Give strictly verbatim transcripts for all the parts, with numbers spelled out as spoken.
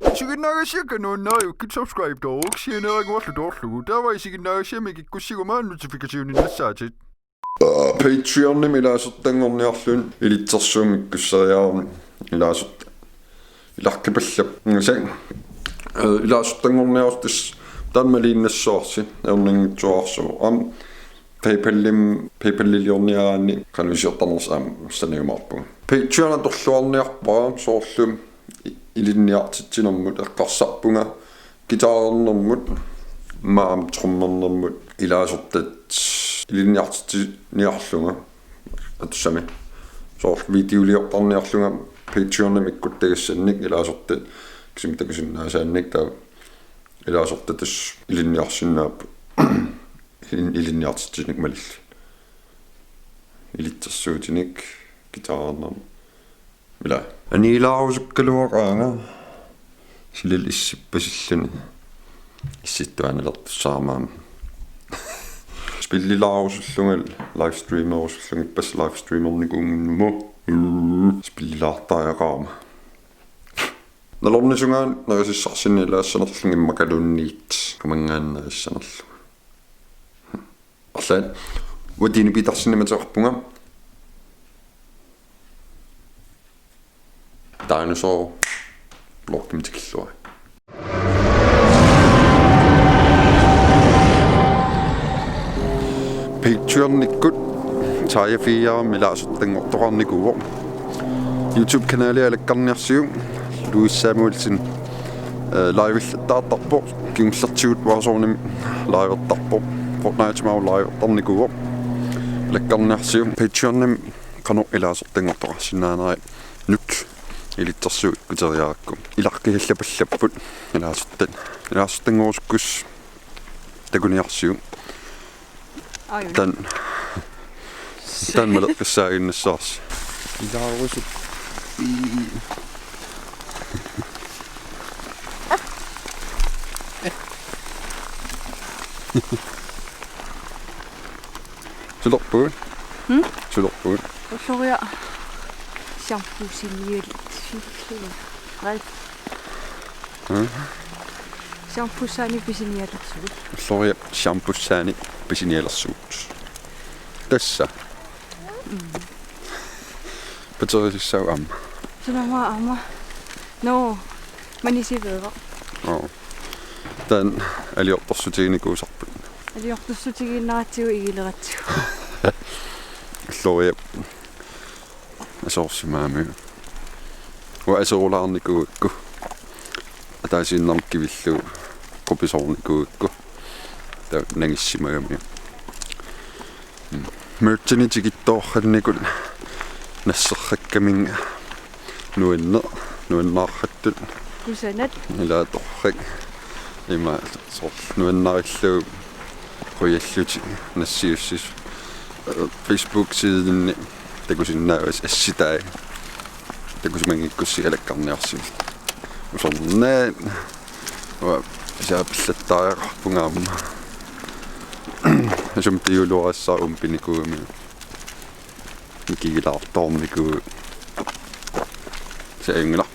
Isiginnaagassiakka nuannariukkit subscribe-tooruk sianeeraguarlu toorlugu. Taava isiginnaagassiami kikkussiguma notification-innassaatit. Patreon-imi ilaasortanngorniarluni ilitsersuummi ikkusseriarami ilaasort-, ilaqqipallap. Sang, eh, ilaasortanngorniarlusi taamaliinnassuarsi erninngitsuararsuuvoq. Aamma PayPal-im, PayPal-iliorniaraanni qanoq iliortarnersoq aamma saniumaarpunga. Patreon atorluarniarpara soorlu i-, ilinniartitsinermut eqqarsarpunga guitarernermut, maam trommernermut ilaasortat ilinniartitsiniarlunga. Atussami. Soorlu videoliortarniarlunga Patreon-imi ikkuttagassannik ilaasortat kisimi takusinnaasaannik taava ilaasortat tassa ilinniarsinnaapput. Ilin-, ilinniartitsinik malillugu. Ilitsersuutinik guitarernermut. Ila. Aniilaarusukkaluaqaanga. Silil issippasilluni. Issittuaannalertussaammat. Spillilaarusullunga livestreamerusullunga ippassaq livestreamernikuugama. Spillilaartariaqarama. Nalornisungaanut nerisassarsinnilaassaanerlunga immaqaluunniit. Qamanngaannerissanerlunga. Arlaat. Uatini pitarsinni mateqarpunga. Dinosaur. Blogimi tikilluarit. Patreonikkut Taja Fiaam ilaasortanngortoqarnikuuvoq. YouTube-kanali alakkarniarsiuk Louis Samuelsen, eh, live-illattaartarpoq, kingullertigut Warzone-mi live-ertarpoq, Fortnite-imi aamma live-ertarnikuuvoq. Alakkarniarsiuk Patreon-imi qanoq ilaasortanngortoqarsinnaanerit nut ilitsersuut ikkuteriarakku. Ilaqqisallapallapput ilaasortat. Ilaasortanngorusukkussi takuniarsiuk. Aajuna. Taanna, taanna maleqqissaaginnassavarsi. Ilaarusuk. Sulerpugut? Hmm? Sulerpugut? Ulloriaq. Shampoo sinial-, sinial-, Ralf. Hmm? Shampoossaanik pisinialersugut. Ulloriaq shampoossaanik pisinialersugut. Tassa. Mm. Paterisissaaq aamma. Sunama aamma. No. Manisiveera. Oo. Taanna aliortorsutiginikuusarput. Aliortorsutigiinnaratsigu igileratsigu. Ulloriaq. Asoorsimaammi. Uanga asoorulaarnikuugakku. Ataasiinnarmik kivillugu qupisoornikuugakku. Taava nangissimagami. Mm. Merchini tikittoornikuullunga nasserrakkaminnga nuanne-, nuannaartut. Kusanat. Ilaatorrak. Ima soorlu nuannarillugu qujallutik nassiussisut. Facebook-sidinni takusinnaavasi assitai. Takusimanngikkussi alakkarniarsiuk. Usornaat. Uanga isaapillattariaqarpunga aamma. Asumtiuluarassaa umpinikuumi. Ikigilaartoornikuuvoq. Saanngilaq.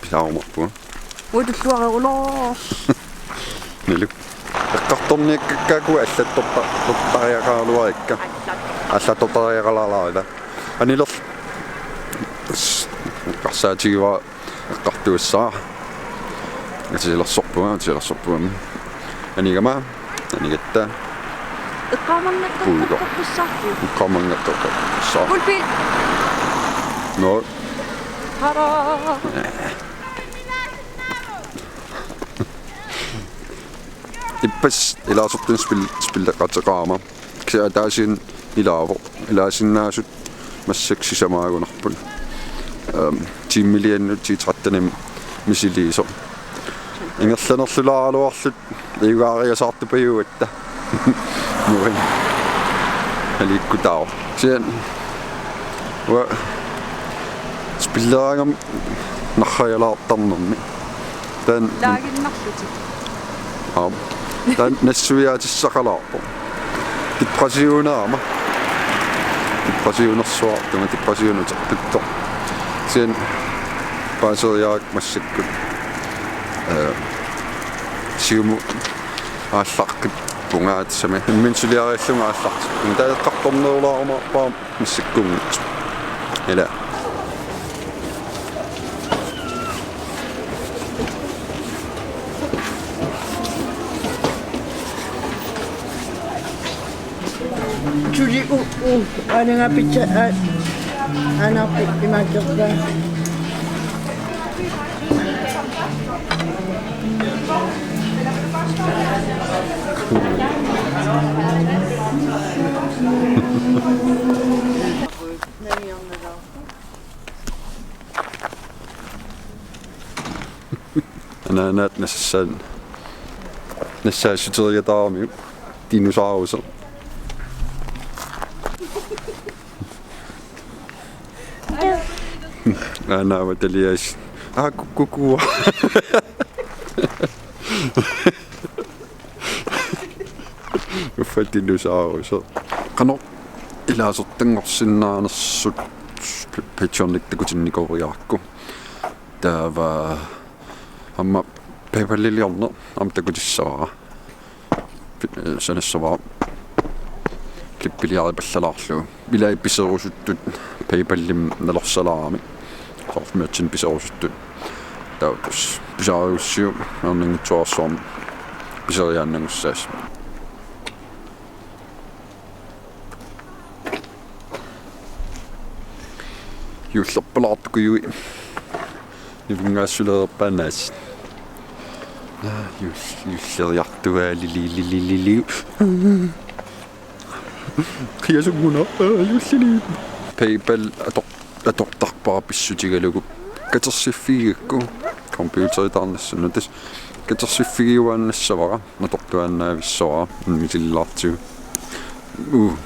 Pisaarumaarpunga. Uatulluarerulo. Nilu. Eqqartorniakkakkaakku allattorta-, tortariaqaraluarikka. Allattortariaqalaarila. Aniler-, s-, eqqarsaatigivara eqqartugassaara. Atisalersorpunga, atisalersorpunga. Anigama, anigatta. Eqqaamanngitsoq. Puigo. Eqqartorpassaarput. Eqqaamanngitsoq eqqartorpassaarput. Full pil. No. Hara. Ippassaq ilaasortanik spil-, spilleqateqarama. Kisianni ataasiinnaq ilaavoq. Ilaasinnaasut massakkut sisamaagunarput. Ehm, tiimiliannut T tretten-imi misiliisoq. Ingerlanerlulaaraluarluta iugaariasaartupajuugatta. Nuan. Aliikkutaavoq. Kisianni uanga spilleraangama narrajalaartarnermi. Taanna laaginnarlutik. Aap. Taanna nassuiaatissaqalaarpoq. Depressionerama. Depressionersuartunga, depression uterpittoq. Kisianni paaseriarakku massakkut. Siumut aallaqqippunga, tassami imminut suliarillunga aallartippunga. Taava eqqartornerulaarumaarpara massakkumut. Ila. Tuli u, u, ananga pitsa, a, anapi imakerpa. Anaanaat nassaan-, nassaassuteriataaramiuk dinosauruseq. Aanaava talias. Aa, ku-, kukua. Uffa dinosauruseq. Qanoq ilaasortanngorsinnaanersut Patreonikkut takutinnikooriarakku. Taava aamma PayPaliliorneq aamma takutissavara. Pi-, sanassavara. Klippiliaripallalaarlugu. Ilai piserusuttut PayPalimut nalorsalaarami. Soorlu merchini piserusuttut. Taava tassa pisariussiuk ajornanngitsuararsuarmik piseriaannanngussaasi. Juullerpalaartukujui. Nivingaassuleerpaanaas. Aa, juul-, juulleriartuaalililililili. Qiasunnguuna, aa, juullili. PayPal ator-, atortarpara pissutigalugu. Katersiffigigakku computeritaarnissamut. Tassa katersiffigiuaannassavara, atortuaannavissavara, unnusillaartigu. Uu.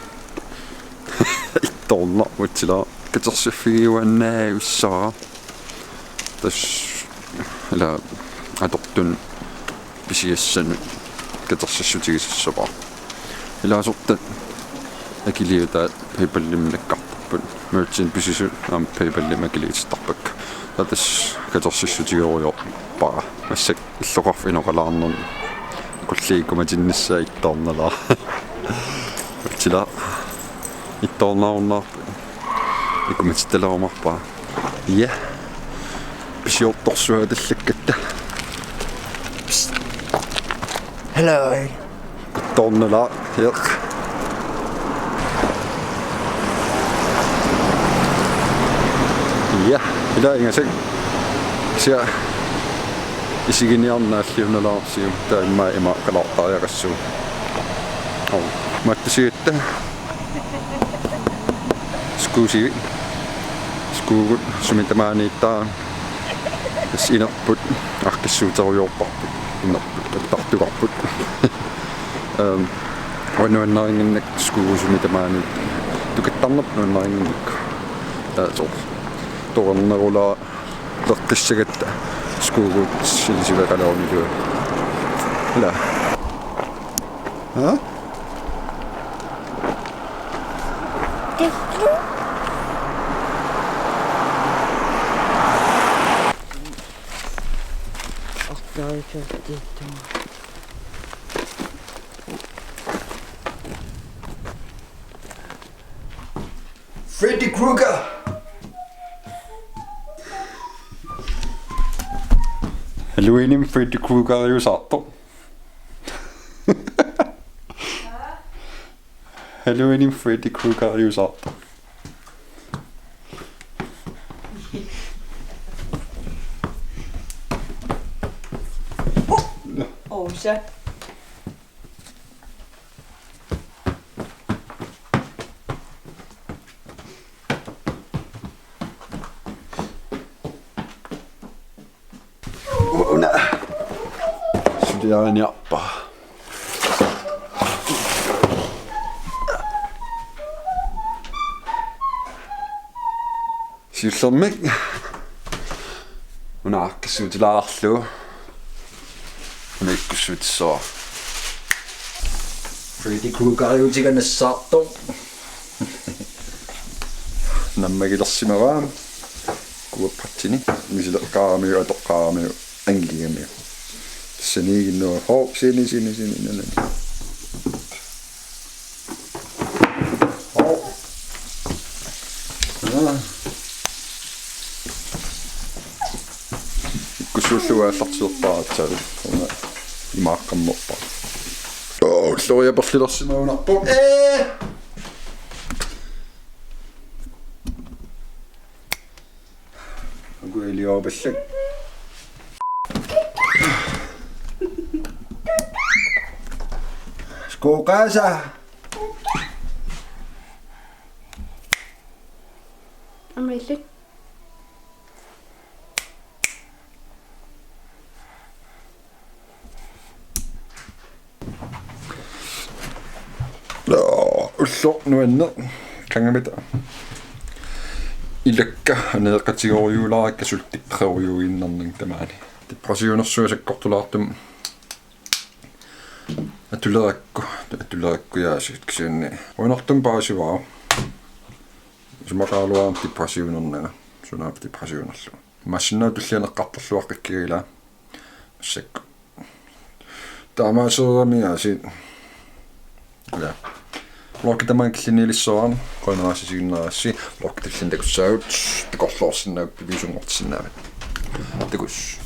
Ittoornarput ila. Katersiffigiuaannavissavara. Tassa ila atortunut pisiassanut katersissutigisassavara. Ilaasortat akiliutaat PayPalimut nakkartarput. Merchini pisisut aamma PayPalimut akiliutittarpakka. Taava tassa katersissutigerujoorpara. Massakkut illoqarfik inoqalaarnermi qulliikkumatinnissaa ittoornalaaq. Ila ittoornarunnaarput. Ikumatittalerumaarpara. Ja. Pisiortorsuaq tallakkatta. Psst. Hello. Ittoornalaaq, jeq. Ja, ila ingasak. Sia isiginiarneq naalliunnalaarsiuk taava immaqa ima qalaartariaqassuugut. Oo, mattusigatta. Skuusivik. Skuugut sumi tamaaniittaaq. Tassa inerput aaqqissuuterujoorparput. Inerput attartugarput. Ehm, uanga nuannarinnginnakku skuugut sumi tamaaniittut. Tukattarnerput nuannarinnginnakku. Taava soorlu torernerulaaq peqqissagatta skuugut ilisiveqalerunilu. Ila. Ha? Freddy Krueger! Halloweenimi Freddy Kruegeriusaartoq. Halloweenimi Freddy Kruegeriusaartoq. Oh, shit. Una. Suliariniarpara. Siullermik. Una aaqqissuutilaarlugu. Una ikkussuutissavara. Freddy Kruegeriutiga nassaartoq. Nammagilersimavaa. Kuappatsini. Misileqqaaramiuk, atoqqaaramiuk, anngigamiuk. Sini no. Hov, sini, sini, sini, no, no. Hov. Ah. Ikkussuullugu aallartilerpara aatsaat. Una imaaqqammerpara. Oo, ulloriaq perlilersimagunarpoq. Ee! Uku iliorpallak. Skoqaasa. Aamma illit. Ulloq nuanneq. Kangamita. Ilakka aneeqatigorujuulaarakka suli deprerujuinnarnanga tamaani. Depressionersuaq sakkortulaartumik atulerakku, atulerakku jaasut kisianni. Uinortum paasivara. Isumaqaraluarama depressionernanga. Sunaaffa depressionerlugu. Massakkut tulliani eqqartorluaqqikkiga ilaa. Massakkut. Taamaasereerami aasiit. Ja. Vloggi tamaanga killiliinissavarput, qujanaq assigiinneerassi, vloggi tulliani takussaagut, takorloorsinnaavutit, piviusunngortissinnaavat. Takuss.